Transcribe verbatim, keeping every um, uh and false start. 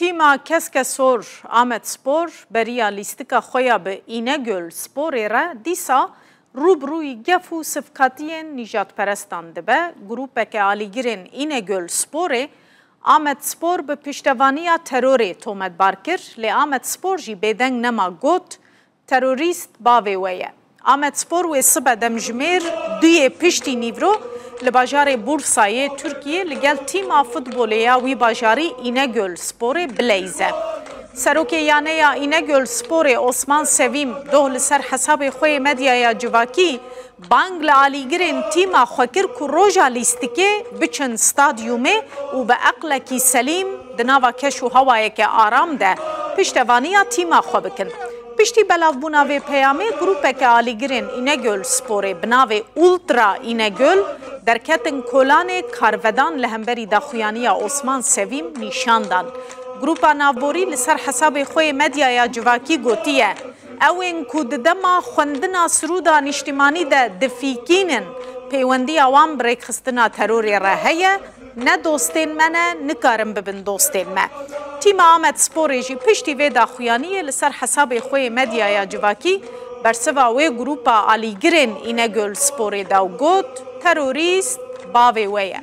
Tîma Keske Sor Amed Spor beriya lîstika xwe ya bi Înegöl Sporê re dîsa rû bi rûyî gef û sivkatiyên nîjadperestan dibe. Grûpeke alîgirên Înegöl Sporê Amed Spor bi piştevaniya terorê tometbar kir, lê Amed Spor jî bêdeng nema, got, terorîst bavê we ye. Amed Spor wê sibe demjimêr duyê piştî nîvro li bajarê Bursa yê Tirkiyê li gel tîma futbolê ya wî bajarî Înegöl Sporê bileyze. Serokê yaneya Înegöl Sporê Osman Sevîm doh li ser hesabê xwe yê medyaya civakî bang li alîgirên tîma xwe kir ku roja lîstikê biçin stadyumê û bi eqlekî selîm di nava keş û hewayeke aram de piştevaniya tîma xwe bikin. Piştî belavbûna vê peyamê, grûpeke alîgirên Înegöl Sporê bi navê Ultra Înegöl derketin kolanê karvedan li hemberî daxuyaniya Osman Sevîm nîşan dan. Grûpa navborî li ser hesabê xwe yê medyaya civakî gotiye, ew ên ku di dema xwendina sirûda nîştîmanî de difîkînin, pêwendiya wan bi rêkxistina terorê re heye, ne dostên me ne, nikarin bibin dostên me. Tîma Amed Sporê jî piştî vê daxuyaniyê li ser hesabê xwe yê medyaya civakî bersiva wê grûpa alîgirên Înegöl Sporê da û got, terorîst bavê we ye.